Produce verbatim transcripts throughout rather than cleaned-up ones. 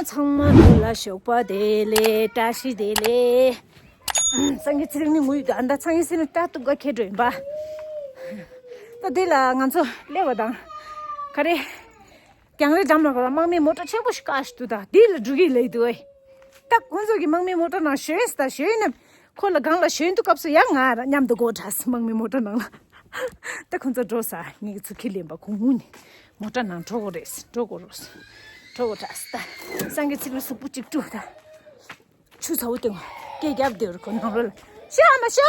ཚང་མ་ལོ་ལ་ཞོགས་པ་བདེ་ལེགས། བཀྲ་ཤིས་བདེ་ལེགས། སངས་རྒྱས་ཚེ་རིང་ནི་ངུས་འདུག་ཨ་ད་སངས་རྒྱས་ཚེ་རིང་སྐྲ་གཏུབ་ག་ཁྱེར་འགྲོ་ཡིན་པ། ད་དེ་ལ་ང་ཚོ་སླེབས་པ་དང་། ག་རེ། རྒྱང་རིང་འགྲམ་ལ་དམག་མིའི་མོ་ཊ་ཆེན་པོ་ཞིག་བཀག་བཞག་འདུག་ད་དེ་ལ་འགྲོ་གི་ལབ་འདུག་ཨེ། ད་ཁོང་ཚོ་གི་དམག་མིའི་མོ་ཊ་ནང་ཞོན་ཟེར། ད་ཞོན་ན་ཁོ་ལ་སྒང་ལ་ཞོན་དུས་སྐབས་སུ་ཡང་ང་རང་མཉམ་དུ་འགྲོ་དྲགས་དམག་མིའི་མོ་ཊ་ནང་ལ། ད་ཁོང་ཚོ་འགྲོ་ས་ངེད་ཀྱི་ཚུར་ཁས་ལེན་པ་ཁོང་ངུ་ནས་མོ་ཊ་ནང་འགྲོ་དགོས་རེད། འགྲོ་དགོས་རེད། འགྲོ་དགོས་དྲགས། ད་སངས་རྒྱས་ཚེ་རིང་གཟུགས་པོ་གཅིག་བཀྲུས། ད་ཆུ་ཚ་བོ་སྟོན། སྐད་རྒྱབ་བསྡད་རེད་ཁོ་ནང་ལོགས་ལ། ཤི་ཨ་མ་ཤི།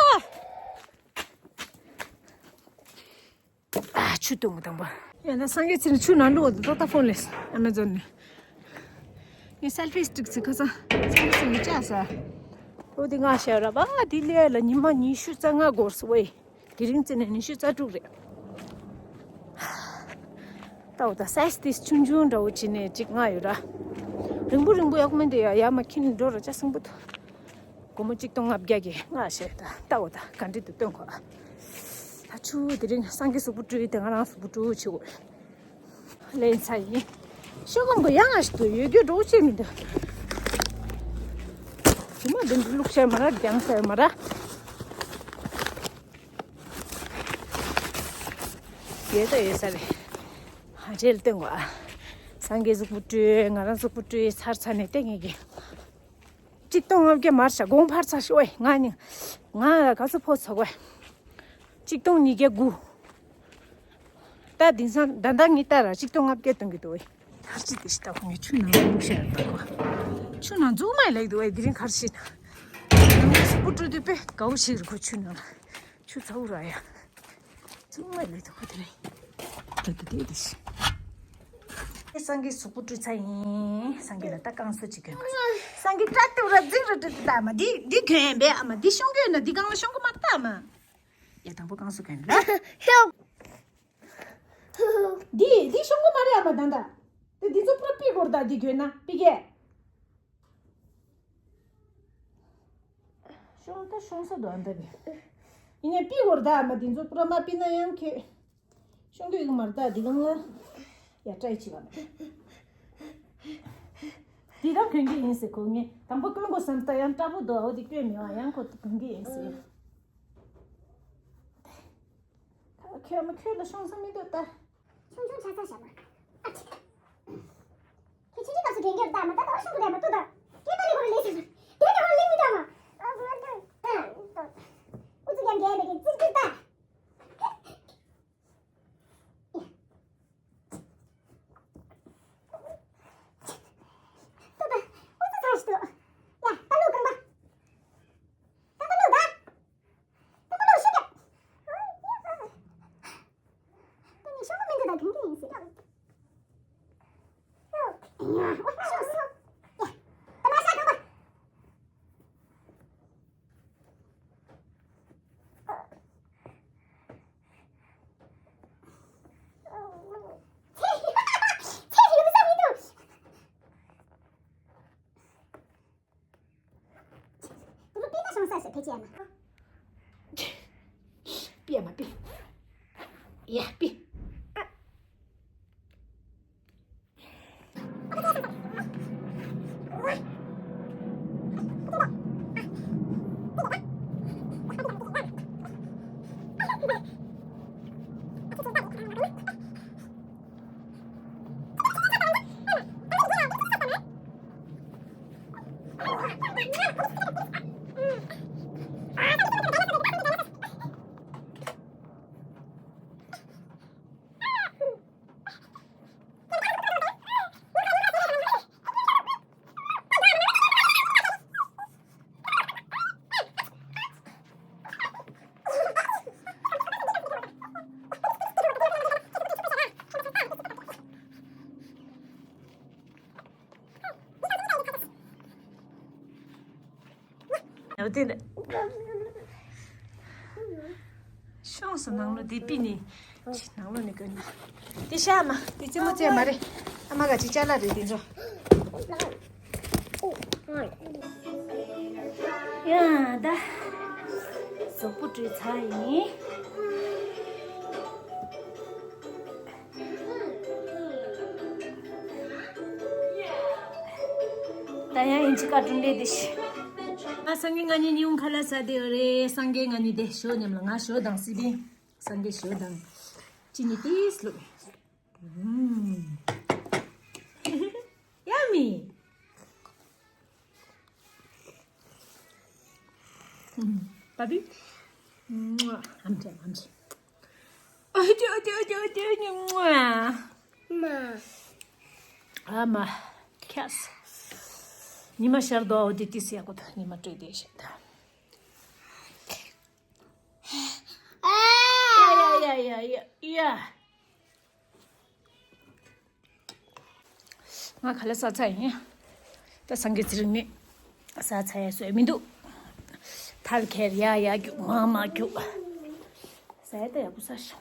ཨ་ཆུ་བཏུང་དང་པོ། ཡང་ན་སངས་རྒྱས་ཚེ་རིང་ཆུ་ནང་བླུགས་འདུག་ད་ཕོན་ལས་ཨ་མ་ཛོན་ནས། ངས་སེལ་ཕི་སི་ཊིག་ཅིག་ཁ་སང་སངས་རྒྱས་ཚེ་རིང་བཅག་ས། འོ་དེ་ང་ཤར་ར་བ་དེ་ལས་ལ་ཉི་མ་ཉི་ཤུ་རྩ་ལྔ་འགོར་སོང་བས། དེ་རིང་བརྩིས་ནས་ཉི་ཤུ་རྩ་དྲུག་རེད། ད་འོ་ད་སའི་ཛི་དེ་ཆུང་ཆུང་འདྲ་བོ་བྱས་ནས་ཅིག་ང་ཡོད་ར། རིང་པོ་རིང་པོ་ཡག་མིན་དེ་ཡ་ཡ་མ་ཁྱིམ་འགྲོ་ར་ཅག་སྲིན་པོ་ཐོ། སྒོར་མོ་གཅིག་སྟོང་ལྔ་བརྒྱ་གི་ང་ཤེས་ད་ལྟ་འོ་ད་ག་འདྲ་འདུག་སྟོན་གོ། ད་ཆུ་དེ་རིང་སངས་རྒྱས་གཟུགས་པོ་བཀྲུས་དེ་ང་རང་གཟུགས་པོ་བཀྲུས་བྱེད་དགོས། ལེན་ཚ་ཡིན། ཤོག་སྒམ་གོ་ཡང་ང་ཞིག་ཏུ་ཡོད་རྒྱུ་འགྲོ་བྱེད་མི་འདུག་ཇི་མ་དེ་འདྲ་བླུགས་ཤར་མ་ར་རྒྱང་ཤར་མ་ར། ཡོད་ད་ཡོད་ས་རེད། ཧ་ཅེལ་སྟོན་གོ་ཨ། སངས་རྒྱས་གཟུགས་པོ་བཀྲུས་ང་རང་གཟུགས་པོ་བཀྲུས་ཚར་ཚར་ནས་ལྟས་ངེས་ཀྱི། གཅིག་སྟོང་ལྔ་བརྒྱ་མར་བྱ་དགོངས་འཕར་ཚར་ཤོག་ཨེ་ང་ནི། ང་ལ་ག་ཚོད་ཕོག་ཚོགས་པས། གཅིག་སྟོང་ཉིས་བརྒྱ་དགུ། ད་དེང་སང་ད་ལྟ་ངས་ལྟ་ར་གཅིག་སྟོང་ལྔ་བརྒྱ་གཏོང་གི་འདུག་ཨེ། ཐར་ཅི་དེ་ཤི་ད་ཁོ་ངས་ཆུ་ནང་བླུགས་ཤར་ད་གོ། ཆུ་ནང་འཛུལ་མ་ལེགས་འདུག་ཨེ་དེ་རིང་གར་ཤི་ན། ང་གཟུགས་པོ་བཀྲུས་དུས་དཔེ་དགའ་བོ་ཞིག་རེད་ཁོ་ཆུ་ནང་ལ། ཆུ་ཚ་བོ་ར་ཡ། ཚུགས་མ་ལུས་ཐུག་པ་དེ་རེད། ད་ལྟ་དེ་དེ་ཤི། སངས་རྒྱས་གཟུགས་པོ་བཀྲུས་ཚར་ཡིན། སངས་རྒྱས་ལ་ད་བསྐང་གསོ་ཅིག་གྱོན་དགོས། སངས་རྒྱས་སྐྲ་ཏེ་ར་རྫིག་ར་ཏེ་ཏེ་ད་མ་འདི་འདི་གྱོན་པས་ཨ་མ་འདི་ཤོང་གི་ཡོད་ན་འདི་སྒང་ལ་ཤོང་གི་མ་རེད་ད་མ། ཡ་དང་པོ་བསྐང་གསོ་གྱོན་ལ། འདི་འདི་ཤོང་གི་མ་རེད་ཨ་མ་ད་ད། དེ་འདི་ཚོ་པུ་ར་པི་གོར་ད་འདི་གྱོན་ན་པི་གེ། ཤོང་ད་ཤོང་ས་འདུག་ཨ་འདི་རེད། ཡིན་ནའི་པི་གོར་ད་ཨ་མ་འདི་ཚོ་པུ་ར་མ་པི་ན་ཡང་ཁྱོད། ཤོང་གི་ཡོད་མ་རེད་ད་འདི་སྒང་ལ། ཡ་ཏྲའི་ཅི་བ་མེད། འདི་རང་གོན་གི་ཡིན་ཟེར་ཁོ་ངས་དང་པོ་གོན་དགོས་བསམ་ད་ཡང་སྐྲ་པོ་འདུག་ཨ་འོ་དེ་གོན་མི་བ་ཡང་ཁོ་གོན་གི་ཡིན་ཟེར། ཁྱོད་ཨ་མ་ཁྱོད་ལ་ཤོང་ས་མི་འདུག་ད། ཆུང་ཆུང་ཆ་ཚང་བྱ་བ། ཨ་ཅེ། ཁྱོད་ཆུང་ཆུང་སྐབས་སུ་རྒན་རྒྱབ་ད་མ་ད་ད་ཤོང་གི་ད་མ་ཏོ་ད། ཁྱོད་ད་ལི་ཧོར་ལི་ཟེར། དེ་ད་ཧོར་ལི་མི་ད་མ། ཨ་ཟུ་ཨ་ཏོ། ཨ་ཏོ། ཨུ་ཚུགས་ཡང་རྒན་ལས་ཀྱི་ཙིག་ཙིག་ད། ཏོ་ད། ཨུ་ཚུགས་ཚ་ཞིག་ཏོ། ཡ་ད་ལུ་གང་པ། ད་ད་ལུ་ད། ད་ད་ལུ་ཤུགས་རྒྱབ། ད་ནི་ཤོང་མི་འདུག་ད་གང་གི་ཡིན་ཟེར། པི་ཡ་མ་པི། ཡ་པི། ཡང་དེ་ཤོང་སོང་ནང་ལོ་དེ་པི་ནི་ནང་ལོ་ནི་ཀོན་ནི་དེ་ཤ་མ་དེ་ཙི་མོ་ཙེ་མ་རེད། ཨ་མ་ག་ཅི་ཅ་ལག་རེད་དེ་ཚོ། ཡ་ད་གཟུགས་པོ་བཀྲུས་ཚར་ཡིན། ད་ཡང་ཡིན་གཅིག་ཀ་ཀྲུང་ལེ་དེ་ཤི། ཨ་སངས་རྒྱས་ང་གཉིས་ཉིན་ཁ་ལ་ས་དེ་རེད། སངས་རྒྱས་ང་གཉིས་དེ་ཞོ་མཉམ་ལ། ང་ཞོ་དང་སི་པིན། སངས་རྒྱས་ཞོ་དང་ཅི་ནི་ཏིས་ལུག Yummy. Papi. ཨམ་ཅེ་ཨམ་ཅེ། ཨ་མ། ཁྱས། ཉི་མ་ཤར་དོ། འོ་དེ་ཏིས་ཡག་པོ་ད། ཉི་མ་སྤྲོད་དེ་ཤེས་ད། ཡ་ཡ་ཡ་ཡ་ཡ། ང་ག་ལ་ས་ཚ་ཡིན། ད་སངས་རྒྱས་ཚེ་རིང་ནི་ས་ཚ་ཡ་སོས་མི་འདུག་ཐལ་ཁེར་ཡ་ཡ་རྒྱུག་མ་མ་རྒྱུག་ས་ཡ་ད་ཡག་པོ་ས་ཤ།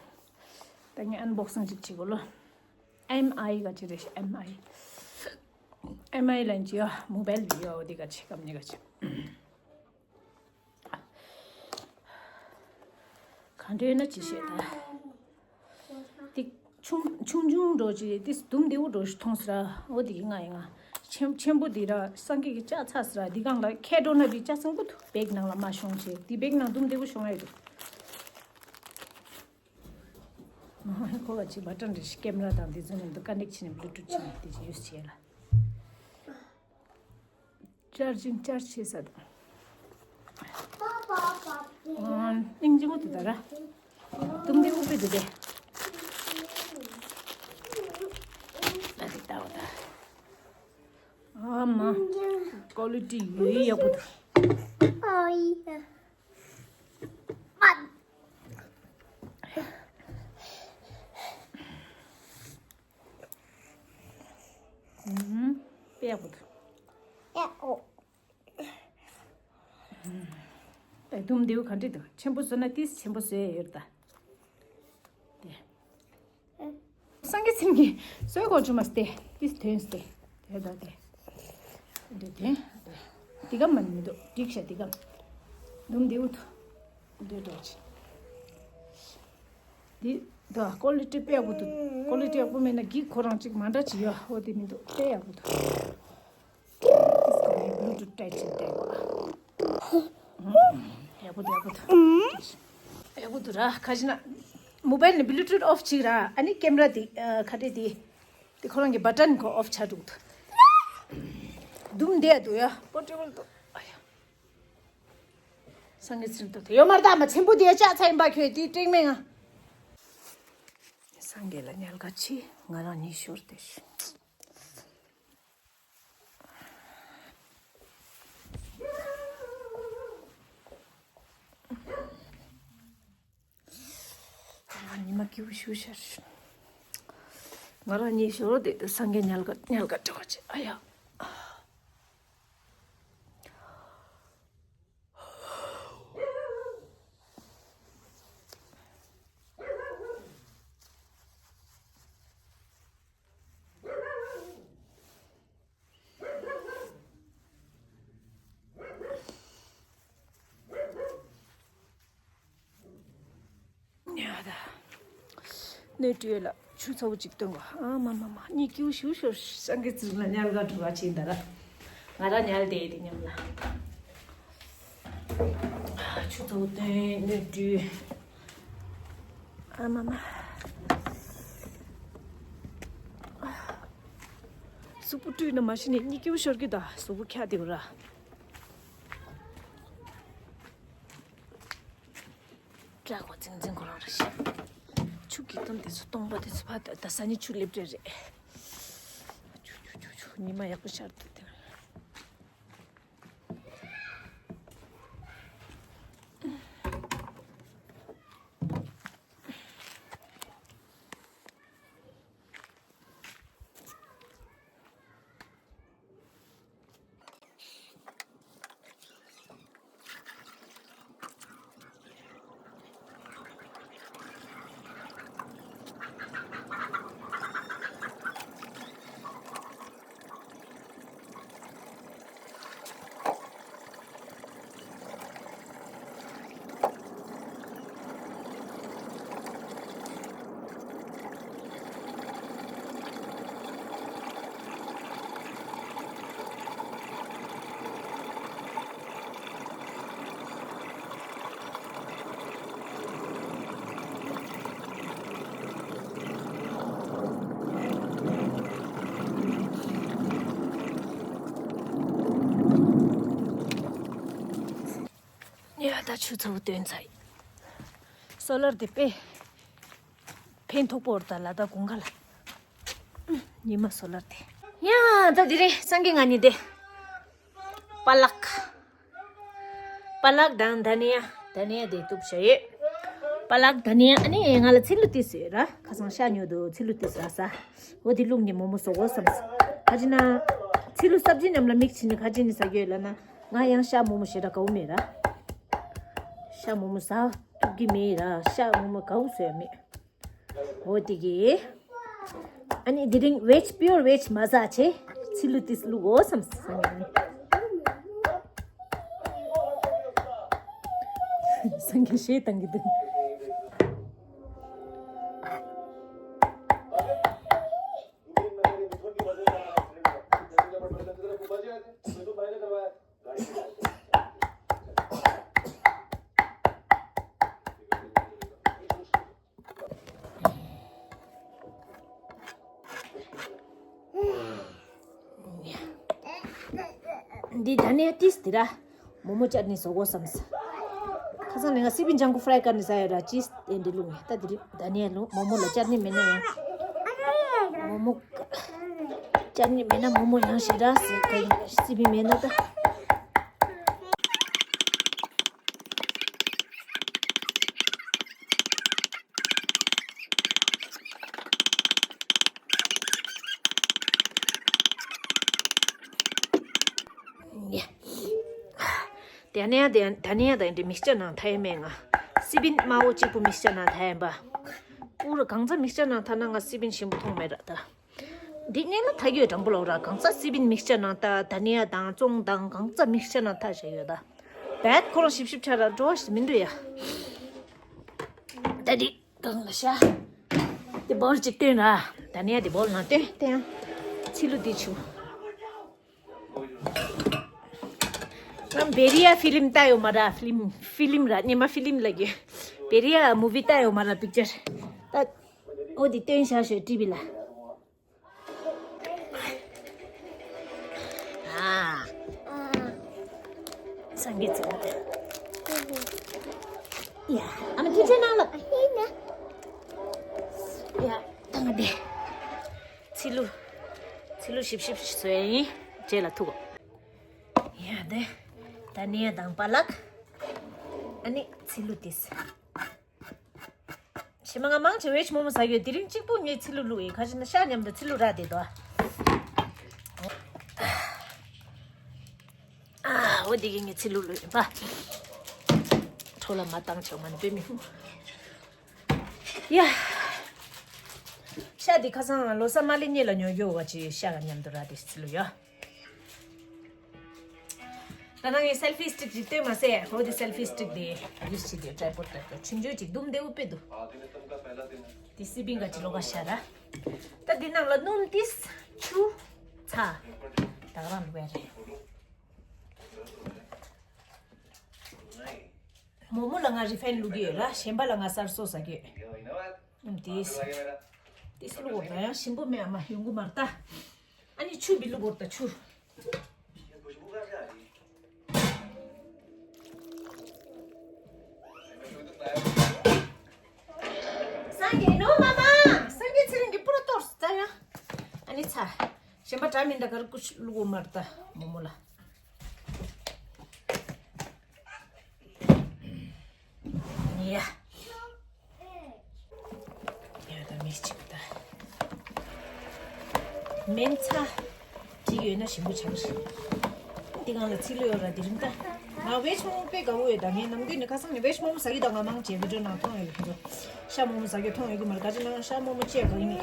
ད་ངས་ཨན་བོག་སིང་ཅིག་བྱེད་དགོས་ལོ། ཨེམ་ཨའི་ག་ཅི་རེད། ཨེམ་ཨའི། ཨེམ་ཨའི་ལན་ཅི་ཡ་མོ་བལ་བི་ཡོ་འདི་ག་ཅི་ཀམ་ནི་ག་ཅི། གང་འདྲ་ཡོད་ན་ཅི་བཤད་ད། ཏིག་ཆུང་ཆུང་ཆུང་འགྲོ་ཅི་ཏིས་དུམ་བདེ་བོ་འགྲོ་ཞིག་མཐོང་སི་ར། འོ་དེ་གི་ང་ཡི་ང་ཆེན་ཆེན་པོ་དེ་ར་སངས་རྒྱས་ཀྱི་ལྕགས་ཚ་སི་ར། དེ་གང་ལ་ཁྱེད་འགྲོ་ན་དེ་ལྕགས་སང་པོ་ཐུག་བེག་ནང་ལ་མ་ཤོང་ཆེ་དེ་བེག་ནང་དུམ་བདེ་བོ་ཤོང་ཡ་ཡོད། ཁོ་བ་ཅི་བ་ཏྲན་རེ་ཞིག་ཀེམ་ར་དང་དེ་ཚོ་ནས་འདུག་ཀ་ནེག་ཆེ་ནས་བླུ་ཊུ་ཆེ་ནས་དེ་ཅི་ཡོད་ཆེ་ལ། ཅར་ཇིང་ཅར་ཇི་བྱེད་ས་དང་། སྙིང་རྗེ་མོ་དེ་ད་ར། དུམ་དེ་ཨུ་པི་དེ་དེ། ད་དེ་ད་འོ་ད། ཨ་མ། ཀོ་ལི་ཊི་ཡོད་ཡག་པོ་འདུག་ཨུམ། དཔེ་ཡག་པོ་འདུག་ཡག་པོ། ཨེ་དུམ་དེའུ་ག་འདྲ་འདུག་ཆེན་པོ་བཟོས་ན་ཏིས་ཆེན་པོ་བཟོས་ཡོད་ད། དེ། སངས་རྒྱས་ཚིམ་གྱི་བཟོས་གོ་ཆུ་མ་སྟེ་ཏིས་དོན་སྟེ། དེ་ད་དེ། དེ་དེ། དེ་ག་མ་ནི་མི་འདུག་འགྲིག་ཤ་དེ་ག། དུམ་དེའུ་ཐུ། འདོད་འགྲོ་ཆེ། འདི་ད་ཀོ་ལི་ཊི་དཔེ་ཡག་པོ་འདུག་ཀོ་ལི་ཊི་ཡག་པོ་མེད་ན་གི་ཁོ་རང་གཅིག་མ་འདྲ་ཅིག་ཡོད། འོ་དེ་མི་འདུག་དཔེ་ཡག་པོ་འདུག This is going Bluetooth tight and tight. ཡག་པོ་འདུག་ཡག་པོ་འདུག་ཡག་པོ་འདུག་ར། ཁ་ཅིག་ན་མོ་བལ་ནི་Bluetooth off བྱེད་ར། ཨ་ནི་ཀེམ་ར་དེ་ཁ་བྲལ་དེ་དེ་ཁོ་རང་གི་བ་ཊན་ཁོ་off བྱ་འདུག་དུམ་འདས་འདུག་ཡ་པོར་ཊེ་བལ་འདུག་ཨ་ཡ། སངས་རྒྱས་ཚེ་རིང་ཐོབ་ཐུབ་ཡོད་མ་རེད་ད། མ་ཆེན་པོ་དེ་ལྕགས་ཚ་ཡིན་པ་ཁྱོད་དེ་སྤྲེག་མེད་ང་། སངས་རྒྱས་ལ་ཉལ་ག་ཆི་ང་རང་གཉིས་ཤོར་ཏེ་ཤི། ང་ཉི་མ་སྐྱིད་པོ་ཞུ་ཤར། ང་རང་གཉིས་ཤོར་དེ་སངས་རྒྱས་ཉལ་ག་ཉལ་ག་འགྲོ་བ་ཆེ་ཨ་ཡ། ཡ་ད། སྣོད་བཀྲུས་ལ་ཆུ་ཚ་བོ་གཅིག་བཏོན་གོ་ཨ་མ་མ་མ་གཉིད་སྐྱིད་ཤུགས་ཤོར། སངས་རྒྱས་ཚེ་རིང་ལ་ཉལ་ག་འགྲོ་བ་ཆེ་ད་ར། ང་རང་ཉལ་བསྡད་དེ་མཉམ་ལ། ཆུ་ཚ་བོ་བཏོན་སྣོད་བཀྲུས། ཨ་མ་མ། གཟུགས་པོ་བཀྲུས་ན་མ་གཞི་ནས་གཉིད་སྐྱིད་ཤོར་གི་ད། གཟུགས་པོ་འཁྱག་དེ་ར། སྐྲ་གོ་ཚིང་ཚིང་ཁོ་རང་རེད་ཤག་ཆུ་གི་གཏམ་དེ་ཚོ་སྟོང་པ་དེ་ཚོ་ཕ་ད་ས་ནི་ཆུ་ལེབ་རེ་རེད། ཆུ་ཆུ་ཆུ་ཆུ་ཉི་མ་ཡག་པོ་ཤར་འདུག་དེ། ད་ཆུ་ཚ་བོ་བཏོན་ཚར་ཡིན། སོ་ལར་དེ་དཔེ་ཕན་ཐོགས་པོ་རེད། ད་ལ་དྭགས་དགུན་ཁ་ལ་ཉི་མ་སོ་ལར་དེ། ཡ་ད་དེ་རིང་སང་གི་ང་གཉིས་དེ་པ་ལག་པ་ལག་དང་དྷ་ནི་ཡ། དྷ་ནི་ཡ་དེ་གཏུབ་བྱ་ཡོད། པ་ལག་དྷ་ནི་ཡ། ཨ་ནི་ང་ལ་ཚི་ལུ་ཏིས་ཡོད་ར། ཁ་སང་ཤ་ཉོ་དུ་ཚི་ལུ་ཏིས་ར་ས། འོ་དེ་བླུགས་ནས་མོག་མོག་བཟོ་དགོས་བསམས། ཁ་ཅིག་ན་ཚི་ལུ་སབ་ཇི་མཉམ་ལ་མིག་ཆི་ནི་ཁ་ཅིག་ནི་ཟ་གི་ཡོད་ལ་ན། ང་ཡང་ཤ་མོག་མོག་ཞེ་དྲག་དགའ་བོ་མེད་ར། ཤ་མོག་མོག་ཟ་ཐུབ་ཀྱི་མེད་ར། ཤ་མོག་མོག་དགའ་བོ་བཟོ་ཡ་མེད། འོ་དེ་གི། ཨ་ནི་དེ་རིང་veg pure veg མ་ཟ་བྱས་ཚི་ལུ་ཏིས་བླུགས་དགོས་བསམས། སང་གི་ཞེས་བཏང་གི་འདུག་འདི་དྷ་ནི་ཡ་ཏིས་དེ་ར། མོག་མོག་ཅར་ནི་བཟོ་དགོས་བསམས། ཁ་སང་ནས་ང་སི་པིན་ལྗང་ཁུ་ཕ་རའི་ཀར་ནི་ཟ་ཡོད་ར། ཅིས་དེ་འདི་བླུགས་ནས། ད་དེ་རིང་དྷ་ནི་ཡ་བླུགས། མོག་མོག་ལ་ཅར་ནི་མེད་ན་ཡང་། མོག་མོག་ཅར་ནི་མེད་ན་མོག་མོག་ཡང་ཞེ་དྲག་ཟེར་གི་ཡིན། སི་པིན་མེད་ན་ད། དེ་ནས་དེ་ད་ནས་དེ་འདྲའི་མིག་སི་ཅར་ནང་ཐལ་ཡ་མེད། ང་སི་པིན་དམར་པོ་གཅིག་པུ་མིག་སི་ཅར་ནང་ཐལ་ཡིན་པ། པུ་ར་གང་ཚ་མིག་སི་ཅར་ནང་ཐལ་ན་ང་སི་པིན་ཞིམ་པོ་མཐོང་མེད་ར་ད། འདི་གཉིས་ལ་ཐལ་ཡོད་དྲང་པོ་ལོག་ར། གང་ཚ་སི་པིན་མིག་སི་ཅར་ནང་ད་དྷ་ནི་ཡ་དང་བཙོང་དང་གང་ཚ་མིག་སི་ཅར་ནང་ཐལ་བཞག་ཡོད་ད། བད་ཁོ་རང་ཞིབ་ཞིབ་ཆ་ར་འགྲོ་བ་ཞིག་མི་འདུག་ཡ། ད་འདི་གང་ལ་ཤ། དེ་བོལ་གཅིག་བཏོན་ར། དྷ་ནི་ཡ་དེ་བོལ་ནང་བཏོན་བཏོན་ཡ། ཚི་ལུ་དེ་ཆུ། ང་བེ་རི་ཡ་ཕི་ལིམ་ལྟ་ཡོད་མ་ར། ཕི་ལིམ་ཕི་ལིམ་ར། ཉི་མ་ཕི་ལིམ་ལ་གི་བེ་རི་ཡ་མུ་ཝི་ལྟ་ཡོད་མ་ར། པིག་ཅར་ད། འོ་དེ་བཏོན་བཞག་ཤོད་ཊི་ཝི་ལ། ཨ། སངས་རྒྱས་ཚོ། ཡ། ཨ་མ་ཐུགས་རྗེ་གནང་ལགས། ཡ། ད་ང་དེ། ཚི་ལུ། ཚི་ལུ་ཞིབ་ཞིབ་བཟོ་ཡ་ཡིན། རྗེས་ལ་ཐུག་གོ། ཡ་དེ། དྷ་ནི་ཡ་དང་པ་ལག་ཨ་ནི་ཚི་ལུ་ཏིས། ཕྱི་མ་ང་མང་ཆེ་བེཇ་མོག་མོག་ཟ་གི་ཡོད། དེ་རིང་གཅིག་པུ་ངས་ཚི་ལུ་བླུགས་ཡིན། ཁ་ཅིག་ན་ཤ་མཉམ་དུ་ཚི་ལུ་རག་བསྡད་དོ། ཨ། འོ་དེ་གི་ངས་ཚི་ལུ་བླུགས་ཡིན་པ། འཕྲོ་ལ་མ་བཏང་ཆོག་མ་ནི་དཔེ་མི་ཧུ། ཡ། ཤ་འདི་ཁ་སང་ལོ་གསར་མ་ལེ་གཉིས་ལ་ཉོ་རྒྱུ་བ་ཅི་ཤ་ག་མཉམ་དུ་རག་དེ་ཚི་ལུ་ཡ། ད་ནང་གི་སེལ་ཕི་སི་ཊིག་ཅིག་སྟོན་མ་ཟད། ཧོ་དེ་སེལ་ཕི་སི་ཊིག་དེ་ཡུས་བྱེད་དེ་ཊྲའི་པོཌ་ལྟར་དུ་ཆུང་ཆུང་ཅིག་དུམ་བདེ་བོ་དཔེ་འདུག་དེ་སི་པིན་ག་ཅི་ལོ་ག་ཤ་ར། ད་འདི་ནང་ལ་སྣུམ་ཏིས་ཆུ། ཚྭ། ད་ག་རང་འདུག་བས་རེད། མོག་མོག་ལ་ང་རི་ཕའིན་བླུག་གི་ཡོད་ར། གཞན་པ་ལ་ང་གསར་བཟོ་ཟ་གི་ཡོད། ཨུམ་ཏིས། ཏིས་བླུག་གོ་ད་ཡང་ཞིམ་པོ་མེད། ཨ་མ་ཡོང་གི་མ་རེད་ད། ཨ་ནི་ཆུ་བི་བླུག་གོ་ད་ཆུ། སངས་རྒྱས་ནོ་མ་མ། སངས་རྒྱས་ཚེ་རིང་གི་པུ་ར་གཏོར་ད་ཡ། ཨ་ནི་ཚ། གཞན་པ་འདྲ་མི་འདྲ་ག་རེ་ཀུ་ཤུ་བླུག་གོ་མ་རེད་ད་མོག་མོག་ལ། ཡ། ཡ་ད་མི་གཅིག་ད། སྨན་ཚྭ་གཅིག་ཡོད་ན་ཞིམ་པོ་ཆགས་ཤིང་། འདི་གང་ལ་ཚིལ་ལོ་ཡོད་ར་དེ་རིང་ད། ང་བེཇ་མོག་མོག་དཔེ་དགའ་བོ་ཡོད་ད། ངས་ནམ་རྒྱུན་ནས་ཁ་སང་ནས་བེཇ་མོག་མོག་ཟ་གི་ད། ང་མང་ཆེ་བི་ཌིའོ་ནང་མཐོང་ཡོད་གི་འགྲོ། ཤ་མོག་མོག་ཟ་གི་མཐོང་ཡོད་གི་མ་རེད། ད་ཅི་ན་ཤ་མོག་མོག་ཅེས་གང་ཡིན།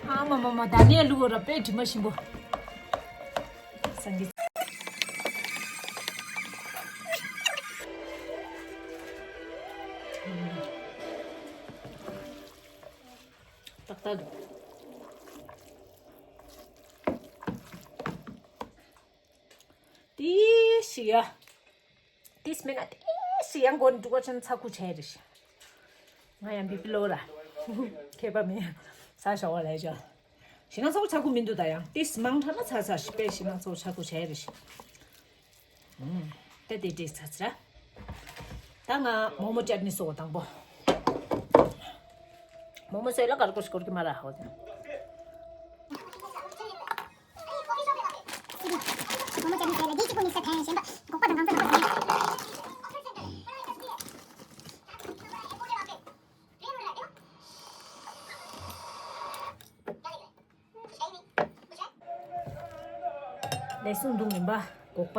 ཨ་མ་མ་མ། ད་ནས་ལུག་ར་དཔེ་དྲི་མ་ཞིམ་པོ། སངས་རྒྱས། ཏག་ཏག་འདུག་ཏི་ཤི་ཡ། ཏིས་མེད་ན་ཏི་ཤི་ཡང་གོན་འདུག་ཆེན་ཚ་ཁུ་ཆེ་རེ་ཤི། ང་ཡང་བི་པི་ལོ་ར། མཁས་པ་མེད། ས་ཞོ་བ་ལས་ཞོ། ཞེ་ན་ཚ་བོ་ཚ་ཁུ་མི་འདུག་ད་ཡང་ཏིས་མང་ཁྲ་ན་ཚ་ཚ་ཞིག་པས་ཞེ་ན་ཚ་བོ་ཚ་ཁུ་བྱས་རེ་ཞིག་ད་དེ་འདྲས་ཚ་ཚ་ར། ད་ང་མོག་མོག་ཅར་ནི་སོགས་དང་པོ། མོག་མོག་སོས་ལ་གར་ཀོ་སྐོར་གི་མ་ར་ཧོ། ལས་སུ་འདུག་མིན་པ་སྒོག་པ།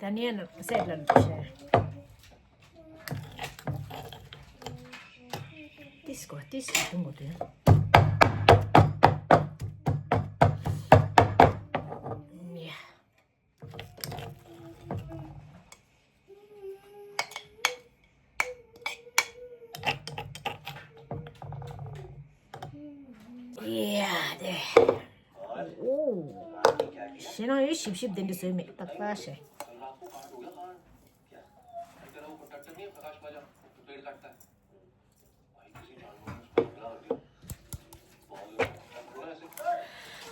ད་ནི་ཡང་ན་སེ་ལ་འདུག་ཤེ། ཏིས་གོ་ཏིས་གོ་དུང་གོ་དུང་། ཡ། ཡ་དེ། ཨོ། ཞེ་ན་ཡོད་ཞིབ་ཞིབ་དེ་འདྲ་བཟོས་མེད་ཏག་ཏག་ཞེ།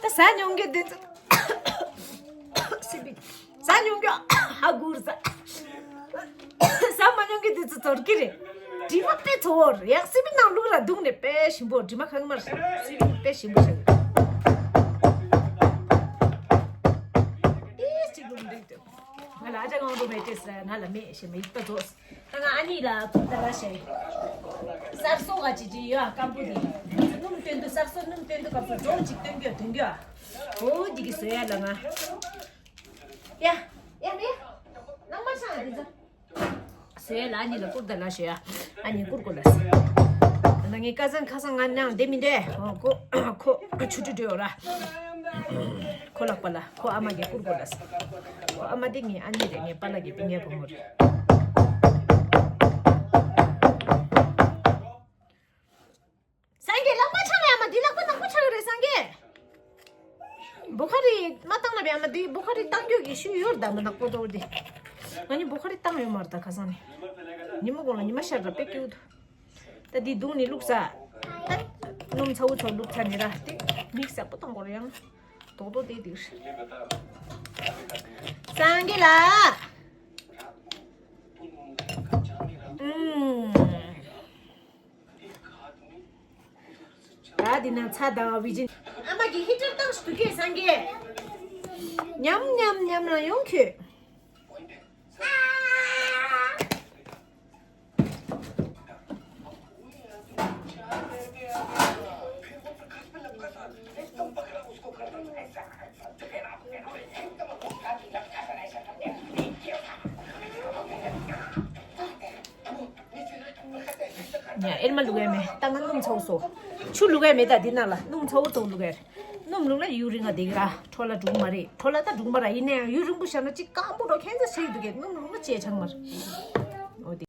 ད་ཟ་མྱོང་གི་འདི་ཚོ་སི་པི། ཟ་མྱོང་གི་ཧ་གུར་ཟ། ཟ་མ་མྱོང་གི་འདི་ཚོ་ཚོར་གི་རེད། དྲི་མ་དཔེ་ཚོར་ཡག་སི་པི་ནང་བླུག་ར་འདུག་ནས་དཔེ་ཞིམ་པོ་དྲི་མ་ཁ་མར་སི་པི་དཔེ་ཞིམ་པོ་ཞིག་ཏིས་ཅིག་ལུག་འདུག་ཏུ། ང་ལ་ཨ་ཅག་ངང་རུ་མེད་ཏེ་ཟ་ང་ལ་མེད་ཞེས་མ་ཡིག་པ་རྫོགས། ད་ང་ཨ་ནི་ལ་ཐུག་ད་ལ་ཞེས། གསར་གསོ་ག་ཅི་ཅི་ཡོད་ཨ་སྐམ་པོ་དེ། སྣུམ་བཏོན་དུ་གསར་གསོ་སྣུམ་བཏོན་དུ་སྐབས་སུ་རྫོང་ཅིག་བཏོན་རྒྱུ་བཏོན་རྒྱུ་ཨ། འོ་འདི་གི་བཟོ་ཡ་ལ་ང་། ཡ། ཡ་མེ། ནང་མ་ཆང་དེ་ཚོ། བཟོ་ཡ་ལ་ཨ་ནི་ལ་བསྐུར་ད་ལ་ཞེས་ཨ། ཨ་ནི་བསྐུར་དགོས་ལ་ཟེར། ད་ངའི་ཀ་ཟན་ཁ་སང་ང་ནང་བསྡད་མི་འདུག་ཨོ་ཁོ་ཁོ་ཆུ་ཁྲུ་འགྲོ་ཡོད་ར། ཁོ་ལག་པ་ལ་ཁོ་ཨ་མ་གིས་བསྐུར་དགོས་ལ་ཟེར། ཁོ་ཨ་མ་དེ་ངའི་ཨ་ནི་རེད། ངའི་པཱ་ལགས་ཀྱི་སྤུན་ཀྱག་བུ་མོ་རེད། སངས་རྒྱས་ལག་པ་འཆང་ཡ་མ་འདི་ལག་པ་ནག་པོ་ཆགས་རེད་སངས་རྒྱས། བོ་ཁ་རི་མ་བཏང་ན་བས་མ་འདི་བོ་ཁ་རི་བཏང་རྒྱུ་གི་ཤུལ་ཡོད་ར་ད་མ་ནག་པོ་དོར་དེ། ང་ནི་བོ་ཁ་རི་བཏང་ཡོད་མ་རེད་ད་ཁ་སང་ནི། ཉི་མ་དགོང་ལ་ཉི་མ་ཤར་ར་དཔེ་སྐྱིད་འདུག་ད་འདི་བརྡུངས་ནས་བླུགས་ས། ད་སྣུམ་ཚ་བོ་ཚོ་བླུགས་ཚར་ནས་ར་དེ་མིག་གསལ་པོ་བཏང་དགོས་ར་ཡང་། རྡོག་རྡོག་དེ་འདུག་སངས་རྒྱས་ལགས། ཨུམ། ད་འདི་ན་ཚ་དང་བི་ཇིན། ཨ་མ་གི་ཧི་ཊར་བཏང་ཞིག་འདུག་གས་སངས་རྒྱས། ཉམས་ཉམས་ཉམས་ལ་ཡོང་ཁྱོད། ཡ་ཨེར་མ་བླུག་ཡ་མེད་ད་ང་སྣུམ་ཚ་བོ་བཟོ། ཆུ་བླུག་ཡ་མེད་ད་འདི་ནང་ལ་སྣུམ་ཚ་བོ་ཚོ་བླུག་ཡ་རེད། སྣུམ་བླུག་ན་ཡུན་རིང་ང་བསྡད་ཀྱི་ར་འཕྲོ་བརླག་འགྲོ་གི་མ་རེད། འཕྲོ་བརླག་ད་འགྲོ་གི་མ་རེད། ཡིན་ན་ཡང་ཡུན་རིང་པོ་བཞག་ན་ཅིག་སྐམ་པོ་འགྲོ་ཁྱད་མཚར་ཆགས་ཀྱི་འདུག་གས། སྣུམ་བླུག་ན་ཅི་ཡང་ཆགས་ཀྱི་མ་རེད། འོ་དེ།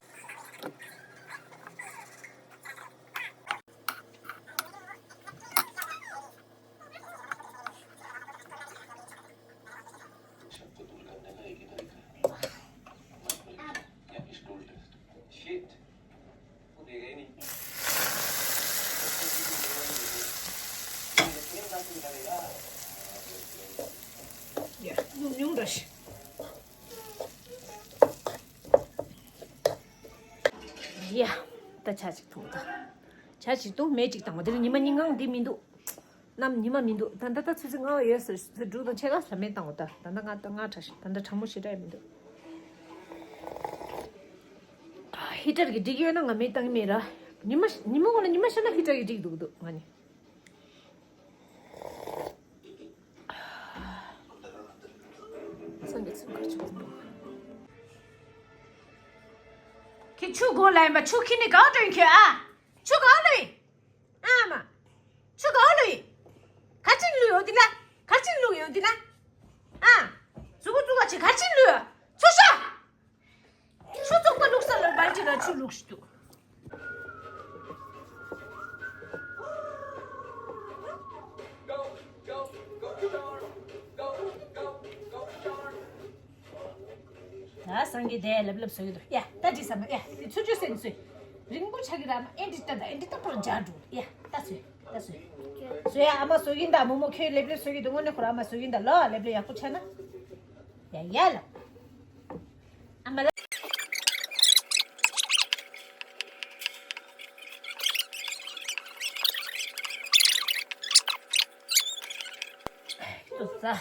ཡ། སྣུམ་ཉུང་འདྲ་ཞིག་ཡ། ད་ཇ་ཅིག་འཐུང་ད། ཇ་ཅིག་འཐུང་མེ་ཅིག་བཏང་བ་དེ་ལ་ཉི་མ་གཉིས་ངང་འདི་མི་འདུག་གནམ་ཉི་མ་མི་འདུག་ད་ལྟ་ད་ཆུ་ཚོད་ལྔ་པ་ཡོད་ཟེར་ཆུ་ཚོད་དྲུག་དང་ཕྱེད་ཀ་ལ་མེ་བཏང་བ་ད། ད་ལྟ་ལྔ་དང་ལྔ་ཕྲ་ཞིག་ད་ལྟ་གྲང་མོ་ཞེ་དྲག་ཡང་མི་འདུག་ཧི་ཊར་གྱིས་འགྲིག་ཡོད་ན་ང་མེ་བཏང་གི་མེད་ར། ཉི་མ་ཉི་མ་གོང་ལ་ཉི་མ་ཤར་ན་ཧི་ཊར་གྱིས་འགྲིག་འདུག་འདུག་ང་ནི། སངས་རྒྱས་ཚུལ་ཁ་ཆུ་འདུག་ཁྱེད་ཆུ་དགོས་ལ་ཡིན་པ་ཆུ་ཁྱེར་ནས་གང་འགྲོ་ཡིན་ཁྱོད་ཨ། ཆུ་གང་འགྲོ་ཡིན། ཨ་མ། ཆུ་གང་བླུགས་ཡིན། ག་ཅིག་བླུགས་ཡོད་འདི་ན། ག་ཅིག་བླུགས་ཡོད་འདི་ན། ཨ། ཟུག་གུ་ཟུག་ག་ཅིག་ག་ཅིག་བླུགས་ཡོད། ཆུ་ཤོག་ཆུ་བཙོག་པ་བླུགས་ས་ལ་སྦལ་ཏི་ལ་ཆུ་བླུགས་ཤིག་འདུག་ཡ་སངས་རྒྱས་དེ་ལེབ་ལེབ་བཟོ་གི་འདུག་ཡ་ད་ཅི་ཟ་མ་ཡ་དེ་ཚུར་ཅོ་སེན་སུས། རིང་པོ་ཆགས་ཀྱི་ར་མ་ཨེ་འདྲི་ལྟ་ད་ཨེ་འདྲི་ལྟ་པར་འཇག་འགྲོ་ཡ་ད་སུས་ད་སུས། སུས་ཡ་ཨ་མ་བཟོ་གིན་ད་མོ་མོ་ཁྱོད་ལེབ་ལེབ་བཟོ་གི་འདུག་དངོས་གནས་ཁོ་ར་ཨ་མ་བཟོ་གིན་ད་ལོ་ལེབ་ལེབ་ཡག་པོ་ཆགས་ན། ཡ་ཡ་ལ། ཨ་མ་ལ། ཏུ་ཙ། ཨ་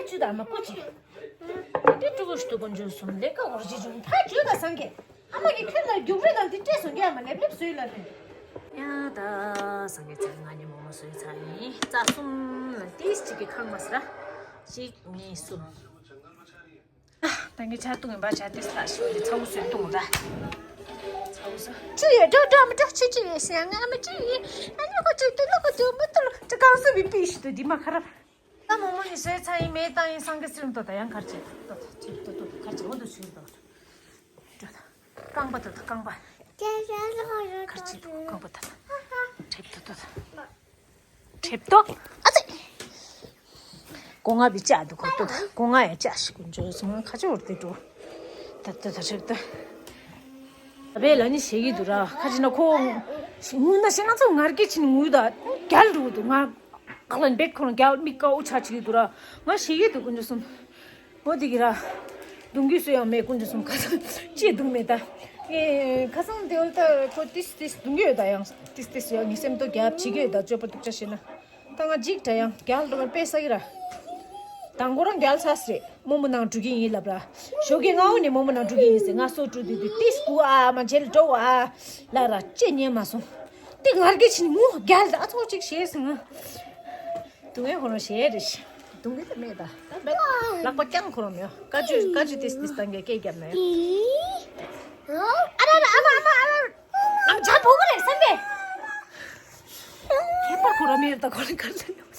ཅུ་ད་མ་ཀོ་ཅི། དེ་ཀྲུ་གུ་ཤུ་ཏུ་ཀུན་ཇུ་སུམ་ལེ་ཀ་འོར་ཇི་ཇུང་ཕ་ཇུ་ད་སང་གེ། ཨ་མ་གི་ཁྱོད་ལ་རྒྱུག་རེ་དང་དེ་སྤྲད་སོང་གེ་ཨ་མ་ལེབ་ལེབ་བཟོས་ལ་རེད། ཡ་ད་སང་གེ་ཚེ་ང་ནི་མོ་མོ་བཟོས་ཚར་ཡིན། རྩ་གསུམ་ལ་ཏིས་གཅིག་གི་ཁང་མ་སི་ར། གཅིག་གཉིས་གསུམ། ད་ངས་ཆ་བཏུང་ཡིན་པ་ཆ་དེ་ལྟ་ཞིག་འདི་ཚ་བོ་བཟོས་བཏུང་ར། ཚ་བོ་ཟ། ཅི་ཡོད་འགྲོ་འགྲོ་མི་འགྲོ་ཅི་ཅི་ཡོད་ཟེར་ང་མི་ཅི་ཡིན། ཨ་ནི་ཁོ་ཅི་དུ་ལོ་ཁོ་དུ་མི་དུ་ལོ་ཅི་གང་སུ་བི་པི་ཞིག་ཏུ་འདི་མ་ཁ་ར། ད་མོ་མོ་ནི་བཟོས་ཚ་ཡིན་མེད་ད་ཡིན་སང་གི་སིལ་ཏོ་ད་ཡང་ཁར་ཅི་ཏོ་ད་ཅི་ཏོ་ཏོ་ད་ཁར་ཅི་འོ་དུ་ཞུ་ཏོ། འགྲོ་ད། རྐང་པ་ཏོ་ད་རྐང་པ། ཁར་ཅི་རྐང་པ་ད་ད། ཁྲེབ་ཏོ་ཏོ་ད། ཨ་ཙི། སྒོ་ང་བི་ཅག་འདུག་གོ་ཏོ་ད་སྒོ་ང་ཡ་ཅག་ཞིག་ཀུན་སྤྱོད་སོང་ང་ཁ་ཆེ་བར་དེ་འགྲོ། ད་ད་ད་ཁྲེབ་ཏོ། ད་བས་ལ་ནི་ཞེ་གི་འདུག་ར་ཁ་ཅིག་ན་ཁོ། ངུ་ན་ཞེ་ང་ཚོ་ངར་སྐད་ཕྱིན་ངུ་ད་རྒྱལ་འགྲོ་འདུག་ང་། ཨ་ལན་བེད་ཁོ་རང་རྒྱལ་མི་དཀའ་འུ་ཆ་ཅིག་འདུག་ར་ང་ཞེ་གི་འདུག་ཀུན་སྤྱོད་སོང་། འོ་དེ་གི་ར། གདུང་རྒྱུད་སུ་ཡང་མེད་ཀུན་ཏུ་སོང་ཁ་སང་ཅི་གདུང་མེད་ད། ངས་ཁ་སང་དེ་བོ་ད་ཁོ་ཏིས་ཏིས་གདུང་གི་ཡོད་ད་ཡང་ཏིས་ཏིས་ཡང་ངས་སེམས་ཏོ་རྒྱབ་བྱེད་ཀྱི་ཡོད་ད་སྤྱོད་པ་སྡུག་ཅག་བྱེད་ན། ད་ང་འཇིགས་ད་ཡང་རྒྱལ་འགྲོ་བར་དཔེ་ས་གི་ར། དང་པོ་རང་རྒྱལ་ཚ་སི་རེད་མོ་མོ་ནང་འགྲོ་གི་ཡིན་ལབ་ར། ཞོགས་ཀས་སྔ་བོ་ནས་མོ་མོ་ནང་འགྲོ་གི་ཡིན་ཟེར་ང་སོ་འགྲོ་དུས་དུས་ཏིས་དགུ་ཨ་མ་མཇལ་འགྲོ་ཨ། ལ་ར་ཅེ་ཉན་མ་སོང་། ཏི་ངར་གི་ཕྱིན་ངུ་རྒྱལ་ད་ཨ་ཚོགས་ཅིག་བྱས་སོང་ང་། དུང་ངའི་ཁོ་རང་ཞེ་རེ་ཞིག་དུང་གི་ད་མེད་ད། ད་མེད། ལག་པ་རྐྱང་ཁོ་རང་མེད། ཀ་ཅུ་ཀ་ཅུ་ཏིས་ཏིས་ད་ངས་སྐད་རྒྱབ་ན་ཡང་། ཨ་ར་ར་ཨ་མ་ཨ་མ་ཨ་ར། ཨ་མ་ཇ་ཕོ་གི་རེད་སེམས་པས། ཁྱད་པར་ཁོ་རང་མེད་ད་ཁོ་རང་གར་ལ་ཡོད།